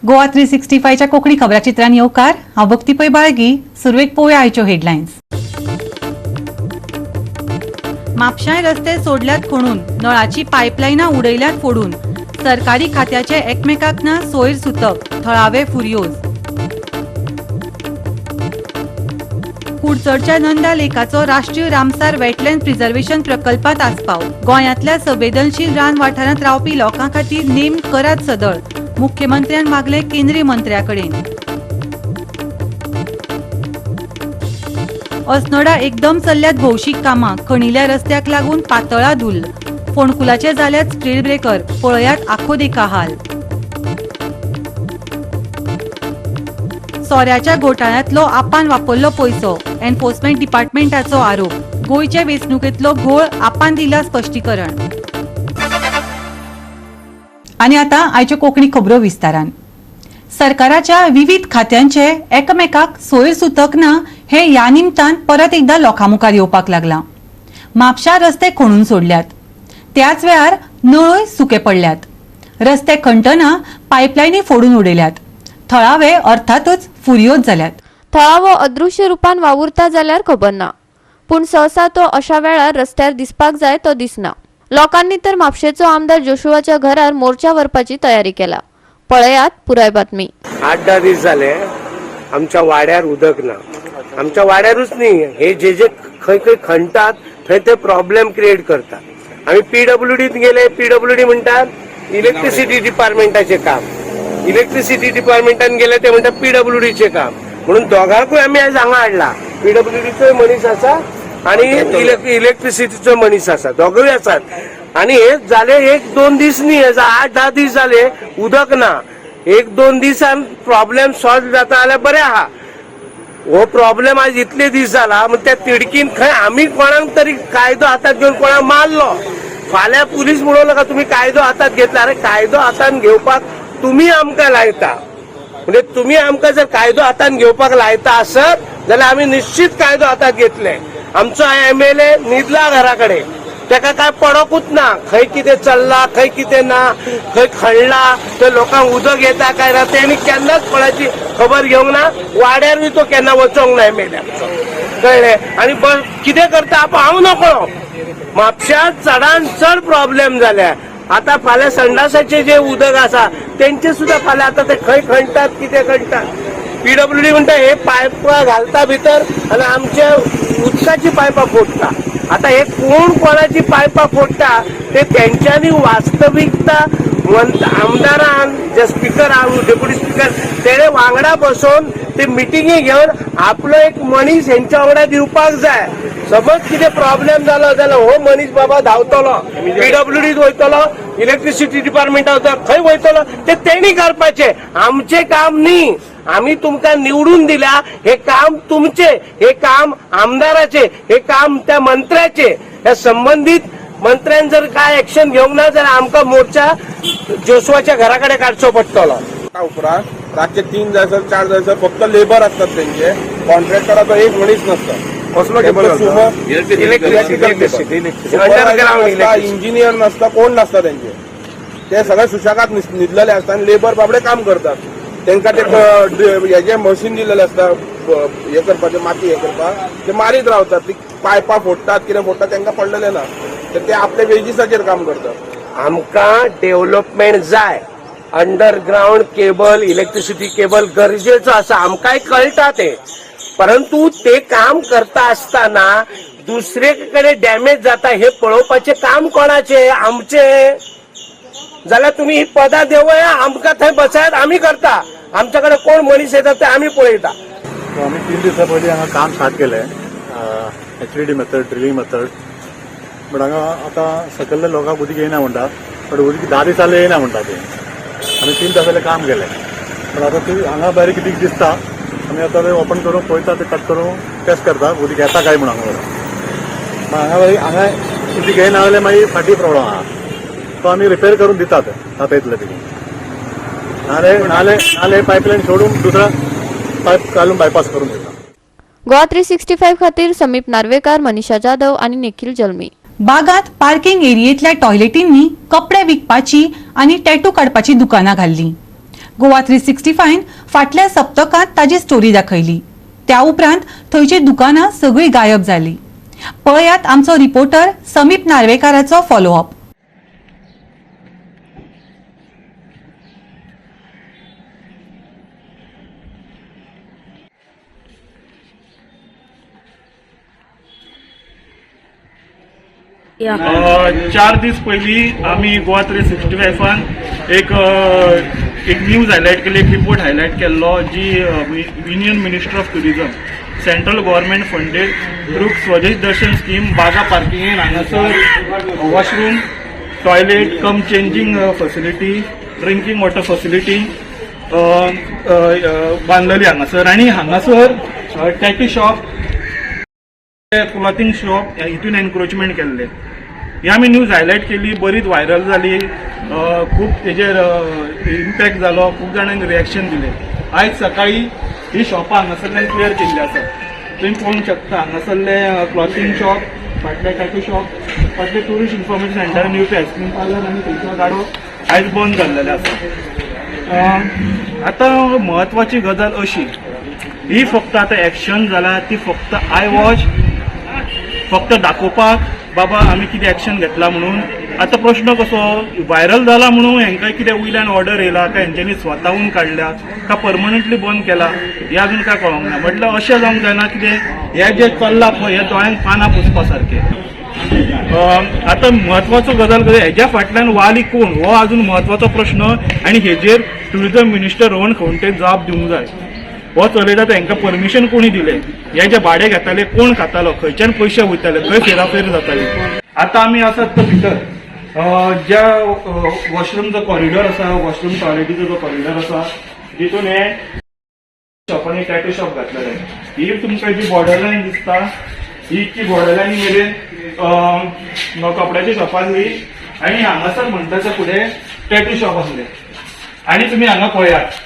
गोवा 365च्या कोंकणी खबराचित्रान येवकार. हांव भक्ती पै बाळगी. सुरवेक पळोवया आयच्यो हेडलायन्स. म्हापशांय रस्ते सोडल्यात खणून, नळाची पायपलायनां उडयल्यात फोडून. सरकारी खात्याचे एकमेकाक ना सोयर सुतक, थळावे फुर्योज. कुडचडच्या नंदा लेकाचो राष्ट्रीय रामसार वेटलँड प्रिझर्वेशन प्रकल्पात आस्पाव. गोंयांतल्या संवेदनशील रान वाठारांत रावपी लोकां खातीर नेम करात सदळ, मुख्यमंत्र्यान मागले केंद्रीय मंत्र्याकडेन. अस्नोडा एकदम चल्ल्यात भौशीक कामां, खणिल्ल्या रस्त्याक लागून पातळा धुल्ल. फोंडकुलाचे जाल्यात स्पीड ब्रेकर, पळयात आखो देखा हाल. सोऱ्याच्या घोटाळ्यांतलो आपान वापरलो पयसो, एन्फोर्समेंट डिपार्टमेंटाचो आरोप. गोंयचे वेंचणुकेंतलो घोळ आपान दिला स्पश्टीकरण. आनी आतां आयच्यो कोंकणी खबरो विस्तारान. सरकाराच्या विविध खात्यांचे एकामेकाक सोयर सुतक ना हे ह्या निमतान परत एकदा लोकां मुखार येवपाक लागलां. म्हापशा रस्ते खणून सोडल्यात, त्याच वेळार नळय सुके पडल्यात. रस्ते खणटना पायपलायनी फोडून उडयल्यात. थळावे अर्थातच फुर्योज जाल्यात. थळावो अदृश्य रुपान वावुरता जाल्यार खबर ना, पूण सहसा तो अशा वेळार रस्त्यार दिसपाक जाय तो दिसना. लोकांनी तर म्हापशेचो आमदार जोशुआच्या घरार मोर्चा व्हरपाची तयारी केला. पळयात पुराय बातमी. 8-10 दीस झाले आमच्या वाड्यार उदक ना. आमच्या वाड्यारूच न्ही, हे जे जे खंय खंय खणटात थंय ते प्रॉब्लेम क्रिएट करतात. आमी पीडब्ल्यूडीत गेले, पीडब्ल्यूडी म्हणटात इलेक्ट्रिसिटी डिपार्टमेंटाचे काम. इलेक्ट्रिसिटी डिपार्टमेंटान गेले, ते म्हणटात पीडब्ल्यूडीचे काम. म्हणून दोगांकूय आमी आयज हांगा हाडला. पीडब्ल्यूडीचोय मनीस आसा आणि इलेक्ट्रिसिटीचो मनीस आसा, दोगूय आसात. आणि हे जाले 1-2 दीस न्ही, हे 8-10 दीस जाले उदक ना. 1-2 दिसान प्रॉब्लेम सॉल्व जाता जाल्यार बरें आहा. हो प्रॉब्लेम आज इतले दीस जाला, मग त्या तिडकीन खंय आमी कोणाक तरी कायदो हातात घेवन कोणाक मारलो, फाल्यां पुलीस म्हणून नाका तुमी कायदो हातात घेतला. अरे, कायदो हातान घेवपाक तुमी आमकां लायता म्हणजे तुमी आमकां जर कायदो हातान घेवपाक लायता आसत जाल्यार आमी निश्चित कायदो हातात घेतले. आमचो एमएलए न्हिदला घरा कडेन, तेका काय पडोकूच ना खंय कितें चल्ला, खंय कितें ना, खंय खणला ते लोकांक उदक येता काय ना, तेणी केन्नाच कोणाची खबर घेवंक ना. वाड्यारूय तो केन्ना वचोंक ना एमएलए आमचो, कळ्ळें? आनी कितें करता आप हांव नकळो. म्हापश्यांत चडान चड प्रॉब्लेम जाल्या. आता फाल्यां संडासाचे जे उदक आसा तेंचे सुद्दां फाल्यां आतां ते खंय खणटात, कितें खणटात. पीडब्ल्यूडी म्हणटा हे पायपां घालता भितर आनी आमच्या उदकाची पायपां फोडटा. आता हे कोण कोणाची पायपां फोडटा ते तेंच्यांनी वास्तविकता आमदारान, जे स्पिकर डेप्युटी स्पिकर तेणे वांगडा बसोवन ते मिटिंगी घेवन आपलो एक मनीस हेंच्या वांगडा दिवपाक जाय. समज कितें प्रॉब्लेम जालो जाल्यार हो मनीस बाबा धांवतलो, पीडब्ल्यूडीत वयतलो, इलेक्ट्रिसिटी डिपार्टमेंटा वयतलो, खंय वयतलो ते तेणी करपाचे, आमचें काम न्ही. आमी तुमकां निवडून दिल्या, हे काम तुमचे, हे काम आमदाराचे, हे काम त्या मंत्र्याचे. ह्या संबंधित मंत्र्यान जर काय ऍक्शन घेवंक ना जाल्यार आमकां मोर्चा जोशुआच्या घरा कडेन काडचो पडटलो. उपरांत रातचे 3 जायसर 4 जायसर फक्त लेबर असतात त्यांचे, कॉन्ट्रॅक्टराचो एक मनीस नसता. कसलो केबल? अंडरग्राउंड. इंजिनियर नसता, कोण नसता त्यांचे. ते सगळे सुशेगाद न्हिदलेले आसता आनी लेबर बाबडे काम करतात. तांकां ते हेजे मशीन दिलेले आसता हे करपाचे, माती हे करपाक, ते मारीत रावतात. ती पायपां फोडटात, कितें फोडटात तांकां पडलेले ना, तर ते आपल्या वेजीसाचेर काम करतात. आमकां डेव्हलपमेंट जाय. अंडरग्राउंड केबल, इलेक्ट्रिसिटी केबल गरजेचो आसा, आमकांय कळटा ते. परंतु ते काम करता आसतना दुसरे कडेन डॅमेज जाता हे पळोवपाचें काम कोणाचें? आमचें. जाल्यार तुमी ही पदां देवया, आमकां थंय बसयात, आमी करता. आमच्या कडेन कोण मनीस येता ते आमी पळयता. सो आमी 3 दिसां पयलीं हांगा काम स्टार्ट केलें, HDD method, drilling method. But हांगा आतां सकयल्ल्या लोकांक उदीक येयना म्हणटा, बट उदीक 10 दीस जाले येयना म्हणटा ते. आमी 3 तास जाले काम केलें, पण आतां ती हांगा बारीक उदीक दिसता. आमी आतां ते ओपन करून पळयता, ते कट करून टेस्ट करता उदीक येता काय म्हणून हांगा. मागीर हांगा हांगा उदीक येयना जाल्यार मागीर फाटीं प्रॉब्लम आहा, तो आमी रिपेर करून दितात जाता इतले बेगीन. नाले नाले नाले पायपलायन सोडून दुसरा पायप घालून बायपास करून दिता. गोवा 365 खातीर समीप नार्वेकार, मनीषा जाधव आनी निखिल जल्मी. बागांत पार्किंग एरियेंतल्या टॉयलेटींनी कपडे विकपाची आनी टॅटू काडपाची दुकानां घाल्लीं. गोवा 365 फाटल्या सप्तकांत ताजी स्टोरी दाखयली. त्या उपरांत थंयची दुकानां सगळीं गायब जाली. पळयात आमचो रिपोर्टर समीप नार्वेकाराचो फॉलोअप. 4 दीस पयलीं आमी गोवा 365 एक एक न्यूज हायलायट केली, एक रिपोर्ट हायलायट केल्लो जी Union Minister of Tourism central government funded through Swadesh Darshan scheme Baga पार्किंगेन हांगासर washroom, toilet cum changing facility, drinking water facility बांदलेली हांगासर. आनी हांगासर टॅटू शॉप, क्लॉथिंग शॉप हितून एनक्रोचमेंट केल्ले. ही आमी न्यूज हायलायट केली, बरीच व्हायरल जाली, खूब तेजेर इम्पॅक्ट जालो, खूब जाणांनी रिएक्शन दिले. आयज सकाळी ही शॉपां हांगासरल्यान क्लियर केल्ली आसा. तुमी पळोवंक शकता हांगासरले क्लॉथिंग शॉप, फाटले टॅटू शॉप, फाटले टुरिस्ट इन्फॉर्मेशन सेंटरान येवपी आयस्क्रीम पार्लर आनी थंयचो गाडो आयज बंद जाल्लेले आसा. आतां म्हत्वाची गजाल अशी, ही फक्त आतां एक्शन जाला ती फक्त I watch, फक्त दाखोवपाक बाबा आमी कितें एक्शन घेतला म्हणून. आतां प्रश्न कसो व्हायरल जाला म्हणून हेंकां कितें वयल्यान ऑर्डर येयला काय हेंच्यांनी स्वताहून काडल्या का परमनंटली बंद केला हें अजून काय कळोंक ना. म्हटल्यार अशें जावंक जायना कितें हें जें चल्लां पळय हें दोळ्यांक पानां पुसपा सारकें. आतां म्हत्वाचो गजाल कशें हेज्या फाटल्यान वाली कोण हो अजून म्हत्वाचो प्रश्न आनी हेजेर टुरिजम मिनिस्टर रोहन खंवटे जाप दिवंक जाय. हो चलयता तेंकां परमिशन कोणी दिलें, हे जे भाडें घेताले कोण खातालो, खंयच्यान पयशे वयताले, खंय फेराफेर जाताली. आतां आमी आसात तो भितर ज्या वॉशरूमचो कॉरिडॉर आसा, वॉशरूम टॉयलेटीचो जो कॉरिडॉर आसा तितून हे शॉपांनी टॅटू शॉप घातलेले. ही तुमकां जी बॉर्डर लायन दिसता ही इतकी बॉर्डर लायन मेरेन कपड्याची शॉप आसली आनी हांगासर म्हणटा त्या फुडें टॅटू शॉप आसले. आनी तुमी हांगा पळयात,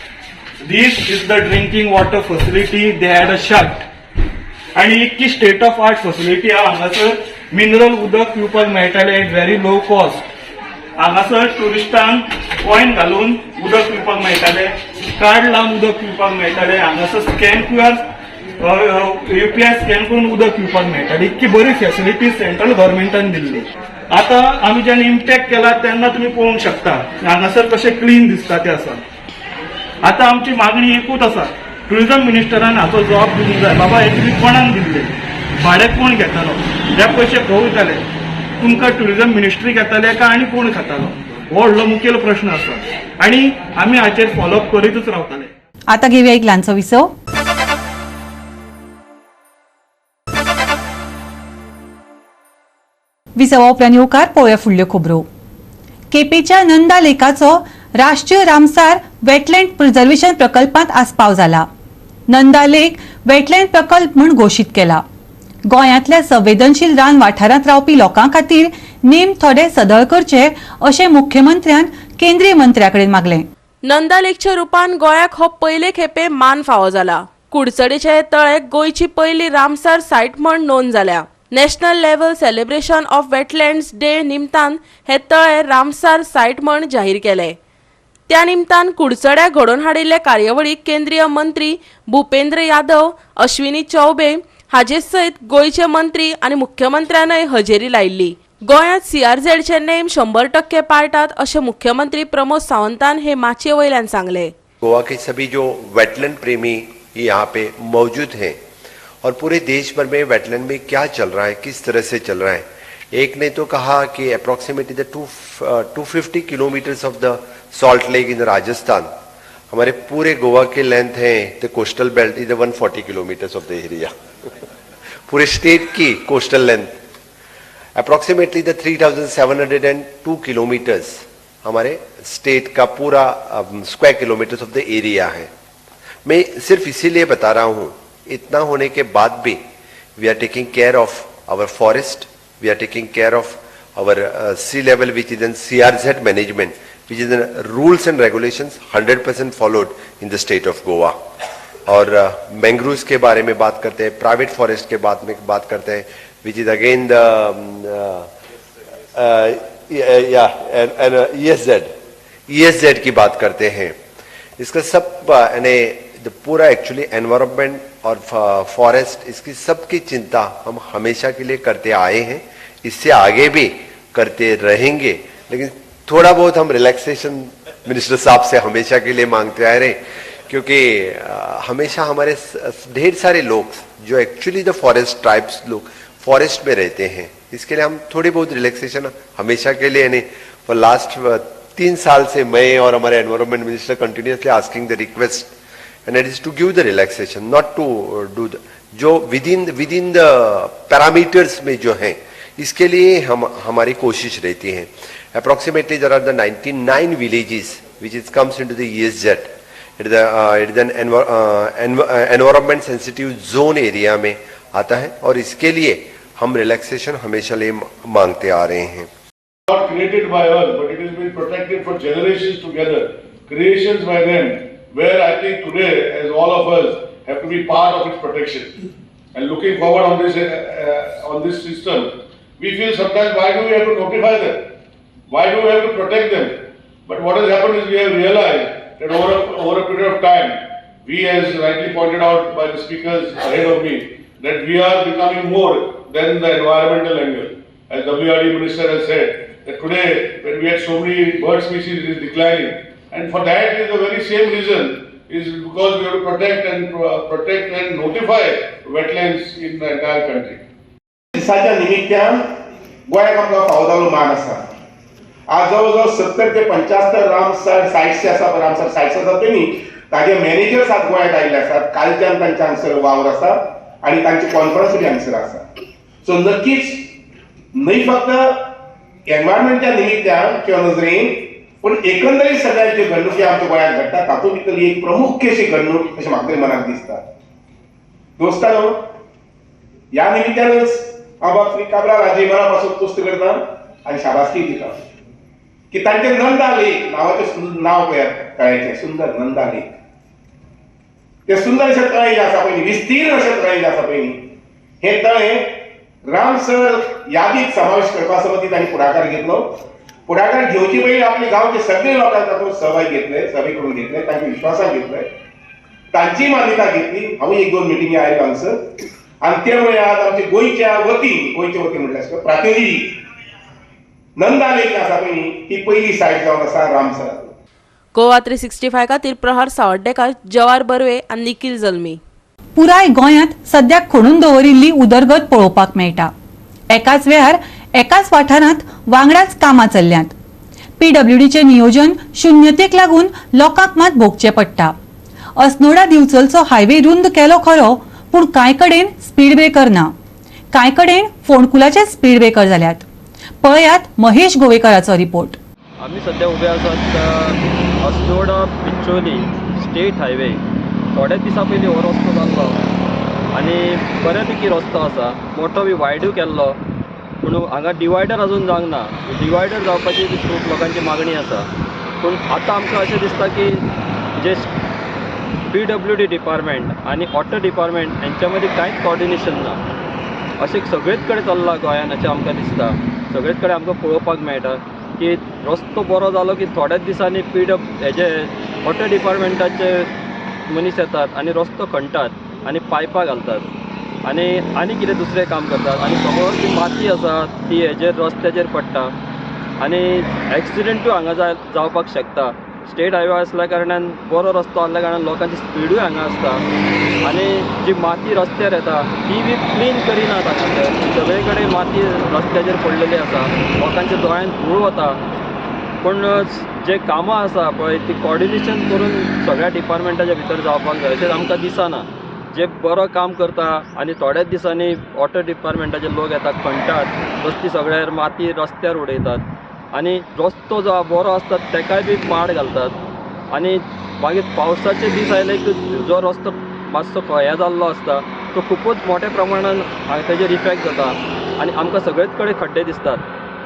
this is the drinking water facility they had a shut. आनी इतकी स्टेट ऑफ आर्ट फॅसिलिटी आहा हांगासर, मिनरल उदक पिवपाक मेळटालें एट व्हेरी लो कॉस्ट. हांगासर ट्युरिस्टांक कॉयन घालून उदक पिवपाक मेळटालें, कार्ड लावन उदक पिवपाक मेळटालें, हांगासर स्कॅन क्यूआर UPI scan करून उदक पिवपाक मेळटालें. इतकी बरी फॅसिलिटी सेंट्रल गव्हर्मेंटान दिल्ली. आतां आमी जेन्ना इम्पॅक्ट केला तेन्ना तुमी पळोवंक शकता हांगासर कशें क्लीन दिसता तें आसा. आतां आमची मागणी एकूच आसा, टुरिजम मिनिस्टरान हाचो जबाब दिवंक जाय. बाबा हे तुमी कोणाक दिल्ले, भाडें कोण घेतालो, हे पयशे खंय वयताले, तुमकां टुरिजम मिनिस्ट्री घेताले काय आनी कोण खातालो, हो व्हडलो मुखेल प्रश्न आसा आनी आमी हाचेर फॉलोअप करीतच रावतले. आता घेऊया एक ल्हानसो विसव. विसवा उपरांत येवकार पळोवया फुडल्यो खबरो. केपेंच्या नंदा लेकाचो राष्ट्रीय रामसार वेटलँड प्रिझर्वेशन प्रकल्पांत आस्पाव जाला. नंदा लेक वेटलँड प्रकल्प म्हूण घोशीत केला. गोंयांतल्या संवेदनशील रान वाठारांत रावपी लोकां खातीर नेम थोडे सदळ करचे अशें मुख्यमंत्र्यान केंद्रीय मंत्र्या कडेन मागलें. नंदा लेकच्या रुपान गोंयाक हो पयले खेपे मान फावो जाला. कुडचडेचे हे तळे गोंयची पयली रामसार सायट म्हण नोंद जाल्या. National level celebration of wetlands day निमतान हे तळे रामसार सायट म्हण जाहीर केले. त्या निमतान कुडचड्या घडोवन हाडिल्ले कार्यावळीक केंद्रीय मंत्री भूपेंद्र यादव, अश्विनी चौबे हाजे सयत गोंयचे मंत्री आनी मुख्यमंत्र्यानय हजेरी लायिल्ली. गोंयांत सीआरझेडचे नेम 100% पाळटात अशें मुख्यमंत्री प्रमोद सावंतान हे माचये वयल्यान सांगलें. गोवा के सभी जो वेटलैंड प्रेमी यहाँ पे मौजूद हैं और पूरे देश भर में वेटलैंड में क्या चल रहा है, किस तरह से चल रहा है। एक ने तो कहा कि approximately the 250 kilometres of the salt lake in Rajasthan, हमारे पूरे गोवा के लेंथ है the coastal belt is 140 kilometres of the area, पूरे स्टेट की coastal length approximately the 3702 kilometres हमारे स्टेट का पूरा square kilometres of the area है। मैं सिर्फ इसीलिए बता रहा हूं, इतना होने के बाद भी we are taking care of our forest, we are taking care of our sea level which is in CRZ management, which is in rules and regulations 100% followed in the state of Goa. Aur mangroves K बारे में बात करते हैं, private forest K बाद में बात करते हैं, which is again the या ESZ की बात करते हैं। इसका सब यानी पूरा एक्चुअली एनवायरनमेंट और फॉरेस्ट, इसकी सबकी चिंता हम हमेशा के लिए करते आए हैं, इससे आगे भी करते रहेंगे। लेकिन थोड़ा बहुत हम रिलैक्सेशन मिनिस्टर साहब से हमेशा के लिए मांगते आ रहे हैं, क्योंकि हमेशा हमारे ढेर सारे लोग जो actually the forest tribes log forest में रहते हैं, इसके लिए हम थोड़ी बहुत रिलैक्सेशन हमेशा के लिए, नहीं, फॉर लास्ट 3 साल से मैं और हमारे environment minister continuously asking the request and it is to give the relaxation, not to do the जो विद इन the parameters में जो है, इसके लिए हम हमारी कोशिश रहती है। Approximately there are the 99 villages which is comes into the ESZ. It is an environment sensitive zone area में आता है और इसके लिए हम रिलैक्सेशन हमेशा लिए मांगते आ रहे हैं। Not created by us, but it has been protected for generations together, creations by them, where I think today, as all of us, have to be part of its protection. And looking forward on this system, we feel sometimes, why do we have to notify them? Why do we have to protect them? But what has happened is we have realized that over a period of time, we, as rightly pointed out by the speakers ahead of me, that we are becoming more than the environmental angle. As WRD Minister has said, that today when we had so many bird species, it is declining. And for that is the very same reason, is because we have to protect and notify wetlands in the entire country. दिसाच्या निमित्तान गोंयाक आमकां फावो जाल्लो मान आसा। आज जवळ जवळ 70 ते 75 रामसर सायट्स जे आसा, रामसर सायट्स आसा ते न्ही, ताजे मॅनेजर्स आज गोंयांत आयिल्ले आसात। कालच्यान तांचे हांगसर वावर आसा आनी तांचे कॉन्फरन्स बी हांगसर आसा। सो नक्कीच न्हय फक्त एनवायरमेंटच्या निमित्तान किंवा नजरेन, पूण एकंदरीत सगळ्या ज्यो घडणुकी आमच्या गोंयांत घडटा तातूंत भितर एक प्रमुख अशी घडणूक अशें म्हाका तरी मनाक दिसता। दोस्तानो, ह्या निमित्तानच हांव बाब श्री काब्राल हाजी मना पासून तुस्त करता आनी शाबासकी दिता की तांचे नंदा लेक नांवाचें नांव पळयात, तळ्याचें सुंदर नंदा लेक। ते सुंदर अशें तळें जें आसा पळय न्ही, विस्तीर्ण अशें तळें जें आसा पळय न्ही, हें तळें रामसर यादीत समावेश करपा संबंदी तांणी फुडाकार घेतलो। फुडाकार घेवचे पयलीं आपले गांवचे सगळे लोकांक तातूंत सहभाग घेतले, सहभागी करून घेतले, तांचे विश्वासाक घेतले, तांची मान्यता घेतली। हांव एक दोन मिटिंगी आयलो हांगसर आनी ते मुळे आज आमच्या गोंयच्या वतीन म्हटल्यार प्रतिनिधी नंदा लेक आसा पळय न्ही, ती पयली सायट जावन आसा रामसर। गोवा 365 खातीर प्रहार सावड्डेकार, जवार बर्वे आनी निखिल जल्मी। पुराय गोंयांत सद्याक खणून दवरिल्ली उदरगत पळोवपाक मेळटा। एकाच वेळार एकाच वाठारांत वांगडाच कामां चल्ल्यांत। पीडब्ल्यूडीचें नियोजन शुन्यतेक लागून लोकांक मात भोगचें पडटा। अस्नोडा दिवचलचो हायवे रुंद केलो खरो, पूण कांय कडेन स्पीड ब्रेकर ना, कांय कडेन फोंडकुलाचे स्पीड ब्रेकर जाल्यात। पळयात महेश गोवेकराचो रिपोर्ट। आमी सद्या उबे आसात अस्नोडा बिचोली स्टेट हायवे। थोड्याच दिसां पयलीं हो रस्तो जाल्लो आनी बऱ्यापैकी रस्तो आसा, मोठो बी वायडूय केल्लो, पूण हांगा डिवायडर अजून जावंक ना। डिवायडर जावपाची बी खूब लोकांची मागणी आसा। पूण आतां आमकां अशें दिसता की जे पीडब्ल्यूडी डिपार्टमेंट आनी वॉटर डिपार्टमेंट हेंच्या मदीं कांयच कॉर्डिनेशन ना। अशें सगळेच कडेन चल्लां गोंयान अशें आमकां दिसता। सगळेच कडेन आमकां पळोवपाक मेळटा की रस्तो बरो जालो की थोड्याच दिसांनी पी डब हेजे वॉटर डिपार्टमेंटाचे मनीस येतात आनी रस्तो खणटात आनी पायपां घालतात आनी आनी कितें दुसरें काम करतात आनी सगळो जी माती आसा ती हेजेर रस्त्याचेर पडटा आनी एक्सिडंटूय हांगा जावपाक शकता। स्टेट हायवे आसल्या कारणान, बरो रस्तो आसल्या कारणान लोकांची स्पिडूय हांगा आसता आनी जी माती रस्त्यार येता ती बी क्लीन करिनात। हांगासर सगळे कडेन माती रस्त्याचेर पडलेली आसा, लोकांच्या दोळ्यांत धूळ वता। पूण जे कामां आसा पळय ती कॉर्डिनेशन करून सगळ्या डिपार्टमेंटाच्या भितर जावपाक जाय अशें आमकां दिसना। जे बरो काम करता आनी थोड्याच दिसांनी वॉटर डिपार्टमेंटाचे लोक येता, खणटात रस्ते, सगळ्यार माती रस्त्यार उडयतात आनी रस्तो जो बरो आसता तेकाय बी माड घालतात। आनी मागीर पावसाचे दीस आयले की जो रस्तो मातसो हें जाल्लो आसता तो खुबूच मोठ्या प्रमाणान तेजेर इफेक्ट जाता आनी आमकां सगळेच कडेन खड्डे दिसतात।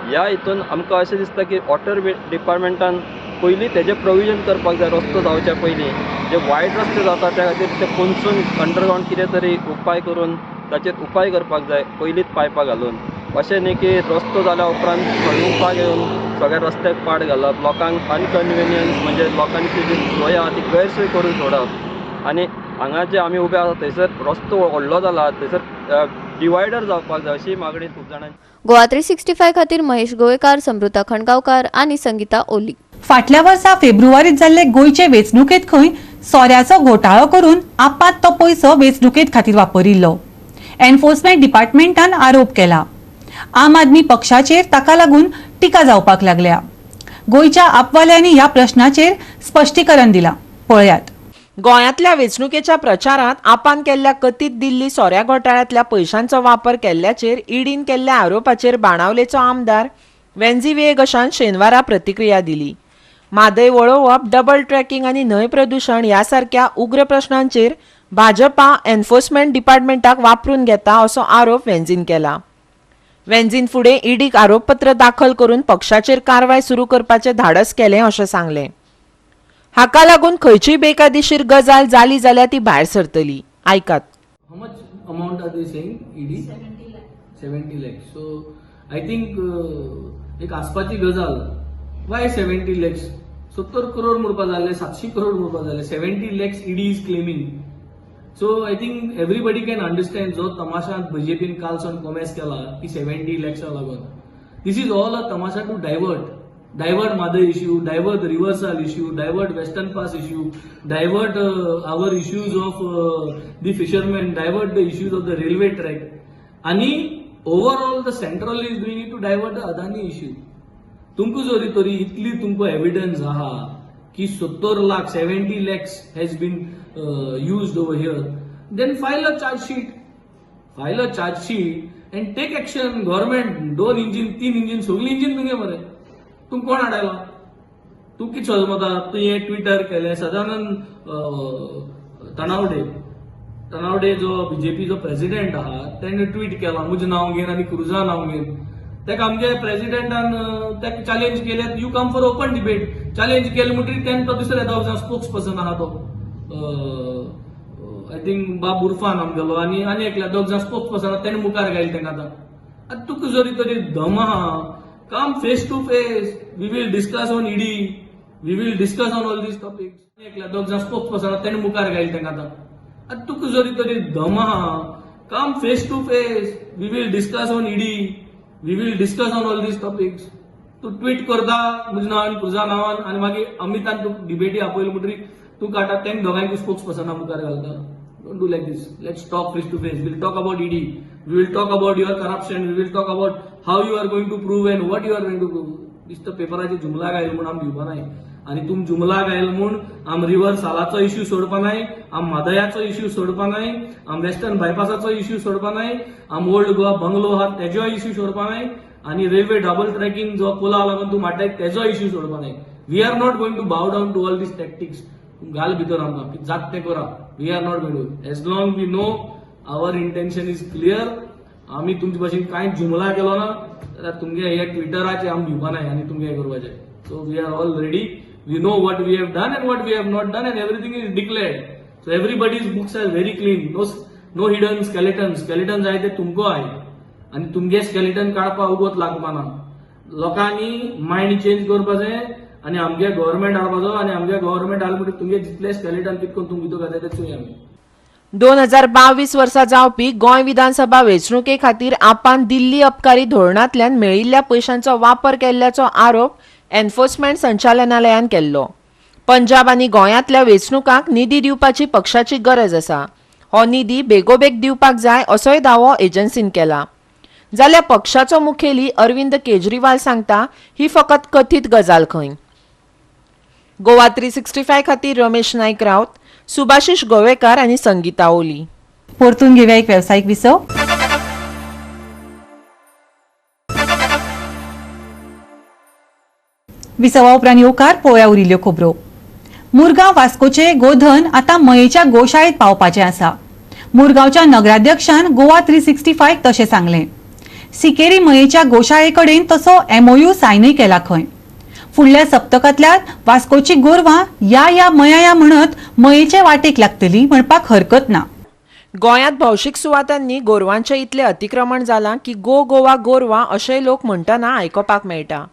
ह्या हितून आमकां अशें दिसता की वॉटर डिपार्टमेंटान पयलीं तेजें प्रोविजन करपाक जाय। रस्तो जावच्या पयलीं जे वायट रस्ते जाता त्या खातीर ते पोनसून अंडरग्रावंड कितें तरी उपाय करून ताचेर उपाय करपाक जाय पयलींच पायपां घालून। अशें न्ही की रस्तो जाल्या उपरांत खणुपाक येवन सगळ्या रस्त्याक पाड घालप, लोकांक अनकन्विनियन्स म्हणजे लोकांची जी सोय आहा ती गैरसोय करून सोडप. आनी हांगा जे आमी उबे आसा थंयसर रस्तो व्हडलो जाला, थंयसर डिवायडर जावपाक जाय अशी मागणी खूब जाणांची. गोवा 365 खातीर महेश गोवेकार, समृता खणगांवकार आनी संगीता ओली. फाटल्या वर्सा फेब्रुवारीत जाल्ले गोंयचे वेंचणुकेंत खंय सोऱ्याचो घोटाळो करून आपात तो पयसो वेंचणुकेत खातीर वापरिल्लो. एन्फोर्समेंट डिपार्टमेंटान आरोप केला. आम आदमी पक्षाचेर ताका लागून टिका जावपाक लागल्या. गोंयच्या आपवाल्यांनी ह्या प्रश्नाचेर स्पश्टीकरण दिलां, पळयात. गोंयांतल्या वेंचणुकेच्या प्रचारांत आपान केल्ल्या कथीत दिल्ली सोऱ्या घोटाळ्यांतल्या पयशांचो वापर केल्ल्याचेर ईडीन केल्ल्या आरोपाचेर बाणावलेचो आमदार वेन्झी व्हिएगशान शेनवारा प्रतिक्रिया दिली. म्हादय वळोवप, डबल ट्रॅकिंग आनी न्हंय प्रदूशण ह्या सारक्या उग्र प्रश्नांचेर भाजपा एन्फोर्समेंट डिपार्टमेंटाक वापरून घेता असो आरोप वेन्झीन केला. वेन्झीन फुडें ईडीक आरोपपत्र दाखल करून पक्षाचेर कारवाय सुरू करपाचें धाडस केलें अशें सांगलें. हाका लागून खंयचीय बेकायदेशीर गजाल जाली जाल्यार ती भायर सरतली. आयकात. How much amount are they saying? ED? 70 lakhs. 70 lakhs. So I think एक आसपाची गजाल. Why 70 lakhs? 70 crore म्हणपा जाले, 700 करोड म्हणपा जाले. 70 lakhs ED is claiming. So I think everybody can understand जो तमाशा बीजेपीन कालसून कॉमेस केला की 70 लॅक्सा लागून. This is all a Tamasha to divert Mhadei issue, divert Riversal issue, divert Western Pass issue, divert our issues of the fishermen, divert the issues of the railway track. आणि overall the central is doing it to divert the Adani issue. तुमकां जरी तरी इतली तुमकां evidence आहा की 70 lakh 70 lakhs has been used over here, then file a charge sheet. File a charge sheet and take action. Government 2 engine 3 engine सगळी engine तुगे मरे, तूं कोण हाडायला? तूं कितें सजमता? तूं हें ट्विटर केलें. सदानंद तनावडे जो बीजेपीचो प्रेसिडेंट आहा तेणे ट्वीट केला म्हजें नांव घेवन आनी क्रुजा नांव घेवन. तेका आमगे प्रेसिडेंटान तेका चॅलेंज केले, you come for open debate. Challenge केलें म्हणटकीर तेणें तो दुसरे दोग जाण स्पोक्स पर्सन आहा तो I think बाब उर्फान आमगेलो आनी आनी एकल्या दोग जाण स्पोक्स पर्सन आहा तेणें मुखार घायले तेंका. आतां तुका जरी तरी दम आहा, come face to face, we will discuss on ED, we will discuss on all these topics. एकल्या दोग जाण स्पोक्स पर्सन आहा तेणें मुखार घायले तेंका. आतां तुका जरी तरी दम आहा, come face to face, we will discuss on ED, we will discuss on all these topics. तूं ट्वीट करता म्हज्या नांवान तुज्या नांवान आनी मागीर अमितान तुका डिबेटी आपयलो म्हणटकीर तूं काडटा तेंक दोगांयकूय स्पोक्स पर्सना मुखार घालता. Don't do like this. Let's talk face to face. We'll talk about ED, we will talk about your corruption, we will talk about how you are going to prove and what you are going to prove. दिसता पेपराचेर जुमला घायल म्हूण आम भिवपा नाय आनी तुम जुमला घायल म्हूण आम रिवर सालाचो इश्यू सोडपा नाय, आम म्हादयाचो इश्यू सोडपा नाय, आम वेस्टर्न बायपासाचो इश्यू सोडपा नाय, आम ओल्ड गोवा बंगलो आहा तेजोय इश्यू सोडपा नाय आनी रेल्वे डबल ट्रॅकिंग जो पुला लागून तूं माड्डाय तेजो इश्यू सोडपा नाय. We are not going to bow down to all these tactics. घाल भितर आमकां जात तें करा. We are not going to. As long we know our intention is clear. आमी तुमचे भाशेन कांय जुमला केलो ना जाल्यार तुमगे हे ट्विटराचे आमी भिवपा नाय आनी तुमगे हें करपाचें. So we are all ready. We know what we have done and what we have not done and everything is declared. So everybody's books are very clean. No hidden skeleton. Skeleton जाय ते तुमकां आहाय आनी तुमगे skeleton काडपाक उगोत लागपा ना. लोकांनी मायंड चेंज करपाचें आनी आमगे गव्हर्मेंट हाडपाचो आनी आमगे गव्हर्मेंट हाडले म्हणटकीर तुमगे जितले स्केलेटन कितें करून तुमकां भितर घालता ते चोया आमी. 2022 वर्सा जावपी गोंय विधानसभा वेंचणुके खातीर आपान दिल्ली अबकारी धोरणांतल्यान मेळिल्ल्या पयशांचो वापर केल्ल्याचो आरोप एन्फोर्समेंट संचालनालयान केल्लो. पंजाब आनी गोंयांतल्या वेंचणुकांक निधी दिवपाची पक्षाची गरज आसा, हो निधी बेगोबेग दिवपाक जाय असोय दावो एजन्सीन केला. जाल्यार पक्षाचो मुखेली अरविंद केजरीवाल सांगता ही फकत कथीत गजाल खंय. गोवा 365 खातीर रमेश नायक राऊत, सुभाषिश गोवेकार आनी संगीता ओली. परतून घेवया एक वेवसायीक विसव. विसवा उपरांत येवकार पळोवया उरिल्ल्यो खबरो. मुरगांव वास्कोचे गोधन आतां मयेच्या गोशाळेत पावपाचें आसा. मुरगांवच्या नगराध्यक्षान गोवा 365 तशें सांगलें. सिकेरी मयेच्या गोशाळे कडेन तसो एमओयू सायनय केला खंय. फुडल्या सप्तकांतल्या वास्कोची गोरवां या या मया या म्हणत मयेचे वाटेक लागतली म्हणपाक हरकत ना. गोंयांत भौशीक सुवातांनी गोरवांचें इतलें अतिक्रमण जालां की गो गोवा गोरवां अशेंय लोक म्हणटना आयकुपाक मेळटा.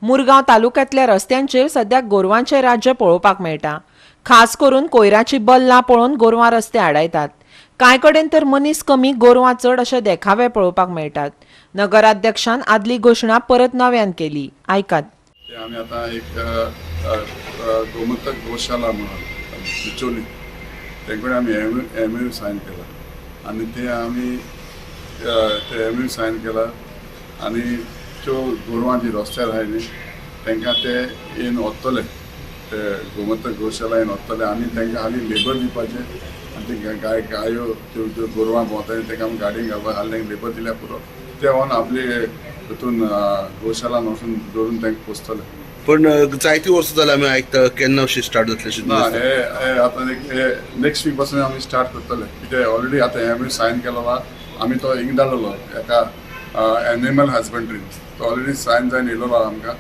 मुरगांव तालुक्यांतल्या रस्त्यांचेर सद्याक गोरवांचें राज्य पळोवपाक मेळटा. खास करून कोयराची बल्लां पळोवन गोरवां रस्ते आडायतात. कांय कडेन तर मनीस कमी गोरवां चड अशे देखावे पळोवपाक मेळटात. नगराध्यक्षान आदली घोशणा परत नव्यान केली. आयकात. आमी आतां एक गोमंतक गोशाला म्हणून बिचोली तेंकडे आमी एमयू सायन केला आनी ते आमी ते एमयू सायन केला आनी त्यो गोरवां जी रस्त्यार आहाय न्ही तांकां ते येवन व्हरतले, ते गोमंतक गोशाला येवन व्हरतले आनी तांकां हाली लेबर दिवपाचें आनी ते गाय गायो त्यो त्यो गोरवां भोंवता तांकां आमी गाडयेन घालपाक हाली तांकां लेबर दिल्यार पुरो, ते व्हरून आपले हितून गोशालान वचून दवरून तांकां पोसतले. पण जायती वर्सां जाल्यार आमी आयकता केन्ना अशें स्टार्ट जातलें? ना, हे आतां नेक्स्ट वीक पासून आमी स्टार्ट करतले. कित्याक ऑलरेडी आतां हे आमी सायन केलो आमी तो हिंग धाडलेलो एका एनिमल हजबंड्रीन, तो ऑलरेडी सायन जावन येयलेलो आमकां.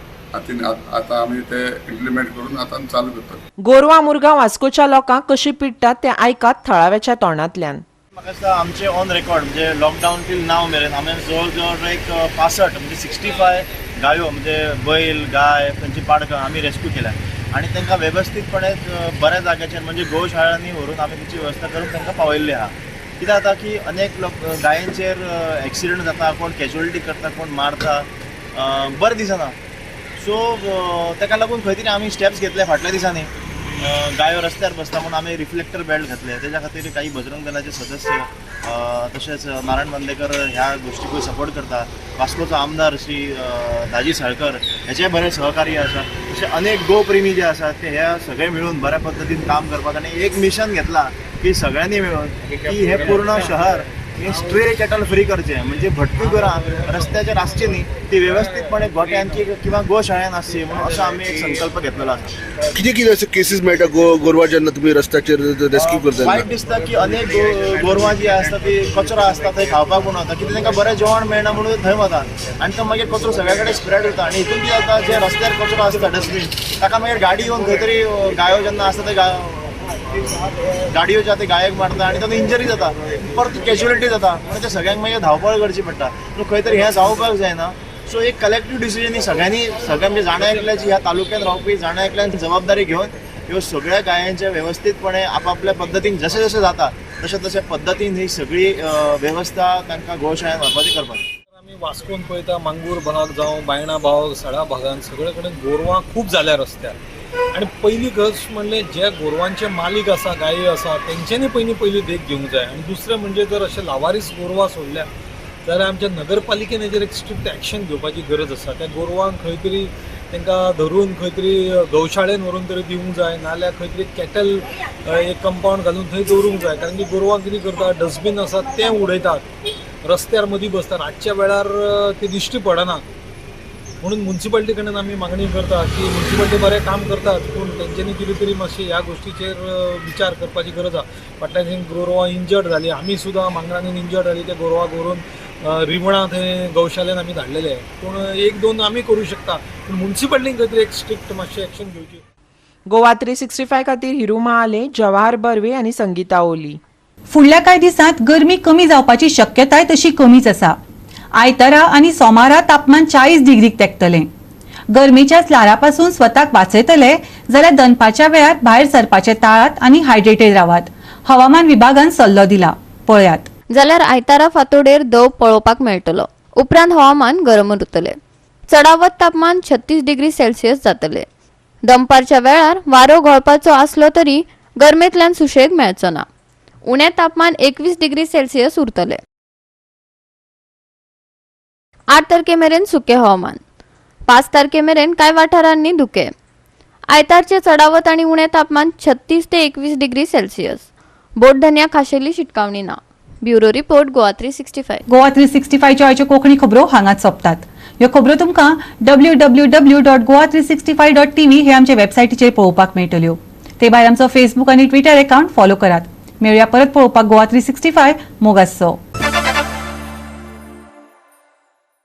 आतां आमी ते इम्प्लिमेंट करून आतां चालू करतले. गोरवां मुरगांव वास्कोच्या लोकांक कशी पिडटात तें आयकात थळाव्याच्या तोंडांतल्यान. म्हाका दिसता आमचे ऑन रेकॉर्ड म्हणजे लॉकडावन टील नाव मेरेन आमी जवळ जवळ एक 65 म्हणजे 65 गायो म्हणजे बैल गाय तांची पाडकां आमी रेस्क्यू केल्या आनी तांकां वेवस्थीतपणे बऱ्या जाग्याचेर म्हणजे गोशाळांनी व्हरून आमी तांची वेवस्था करून तांकां पावयल्ली आहा. कितें जाता की अनेक लोक गायेंचेर एक्सिडंट जाता, कोण कॅज्युअलिटी करता, कोण मारता, बरें दिसना. सो ताका लागून खंय तरी आमी स्टेप्स घेतले फाटल्या दिसांनी. गायो रस्त्यार बसता म्हणून आमी रिफ्लेक्टर बेल्ट घातले, तेज्या खातीर काही बजरंग दलाचे सदस्य तशेंच नारायण बांदेकर ह्या गोष्टीकूय सपोर्ट करता. वास्कोचो आमदार श्री दाजी साळकर हेचे बरे सहकार्य आसा. तशें अनेक गोप्रेमी जे आसात ते ह्या सगळे मिळून बऱ्या पद्दतीन काम करपाक आनी एक मिशन घेतला की सगळ्यांनी मिळून की हे पूर्ण शहर हे स्ट्रे कॅटल फ्री करचें, म्हणजे भटकी गोरां रस्त्याचेर आसची न्ही, ती वेवस्थीतपणे गोट्यान किंवा गोशाळेन आसची म्हणून असो आमी एक संकल्प घेतलेलो आसा. कितें कितें अशे केसीस मेळटा गोरवां जेन्ना तुमी रस्त्याचेर रेस्क्यू करता? वायट दिसता की अनेक गोरवां जी आसता ती कचरो आसता थंय खावपाक म्हणून वता, कितें तांकां बरें जेवण मेळना म्हणून थंय वता आनी तो मागीर कचरो सगळ्या कडेन स्प्रेड जाता. आनी हितून कितें जाता, जे रस्त्यार कचरो आसता डस्टबीन ताका मागीर गाडी येवन खंय तरी गायो जेन्ना आसता ते गाडयो ज्या ते गायक मारता आनी तातूंत इंजरी जाता, परत कॅज्युअलिटी जाता, म्हणून ते सगळ्यांक मागीर धांवपळ करची पडटा. खंय तरी हें जावपाक जायना. सो एक कलेक्टीव डिसिजन ही सगळ्यांनी सगळ्या म्हणजे जाणा एकल्याची ह्या तालुक्यात रावपी जाणा एकल्यान जबाबदारी घेवन ह्यो सगळ्या गायांच्या वेवस्थीतपणे आपापल्या पद्दतीन जशें जशें जाता तशें तशें पद्दतीन ही सगळी वेवस्था तांकां गोशाळेन व्हरपाची करपाची. आमी वास्कोन पळयता मांगूर भाग जावं बायणा भाग सडा भागान सगळे कडेन गोरवां खूब जाल्या रस्त्यार. आनी पयली गरज म्हणल्यार जे गोरवांचे मालीक आसा गायी आसा तेंच्यांनी पयलीं पयली देख घेवंक जाय. आनी दुसरें म्हणजे जर अशें लावारीस गोरवां सोडल्या जाल्यार आमच्या नगरपालिकेन हेजेर एक स्ट्रिक्ट एक्शन घेवपाची गरज आसा. त्या गोरवांक खंय तरी तांकां धरून खंय तरी गौशाळेन व्हरून तरी दिवंक जाय, नाल्यार खंय तरी कॅटल एक कंपावंड घालून थंय दवरूंक जाय. कारण की गोरवां कितें करता, डस्टबीन आसा तें उडयतात, रस्त्यार मदीं बसतात, रातच्या वेळार ते दिश्टी पडना. म्हणून मुन्सिपाल्टी कडेन आमी मागणी करता की मुन्सिपाल्टी बरें काम करतात पूण तेंच्यांनी कितें तरी मातशें ह्या गोश्टीचेर विचार करपाची गरज आसा. फाटल्या दिसांनी गोरवां इंजर्ड जाली, आमी सुद्दां मांगरांनी इंजर्ड जाली, त्या गोरवांक व्हरून रिवणा थंय गौशालेन आमी धाडलेले. पूण एक दोन आमी करूं शकता, पूण मुन्सिपाल्टीन खंय तरी एक स्ट्रिक्ट मातशें एक्शन घेवची. गोवा 365 खातीर हिरू महाले, जवाहर बर्वे आनी संगीता ओली. फुडल्या कांय दिसांत गरमी कमी जावपाची शक्यताय तशी कमीच आसा. आयतारा आनी सोमारा तापमान 40 डिग्रीक तेंकतलें. गरमेच्या ल्हारापासून स्वताक वाचयतले जाल्यार दनपारच्या वेळार भायर सरपाचे टाळात आनी हायड्रेटेड रावात, हवामान विभागान सल्लो दिला. पळयात. जाल्यार आयतारा फांतोडेर दव पळोवपाक मेळटलो. उपरांत हवामान गरम उरतलें. चडावत तापमान 36 डिग्री सेल्सियस जातलें. दनपारच्या वेळार वारो घोळपाचो आसलो तरी गरमेंतल्यान सुशेग मेळचो ना. उणें तापमान 21 डिग्री सेल्सियस उरतलें. 8 तारखे मेरेन सुकें हवामान. 5 तारखे मेरेन कांय वाठारांनी धुकें. आयतारचें चडावत आनी उणें तापमान 36 ते 21 डिग्री सेल्सियस. बोटधन्या खाशेली शिटकावणी ना. Bureau report, Goa 365. Goa 365च्यो आयच्यो कोंकणी खबरो हांगाच सोंपतात. ह्यो खबरो तुमकां www.goa365.tv हे आमचे वेबसायटीचेर पळोवपाक मेळटल्यो. ते भायर आमचो फेसबूक आनी ट्विटर अकाउंट फॉलो करात. मेळुया परत पळोवपाक गोवा 365. मोग आसचो.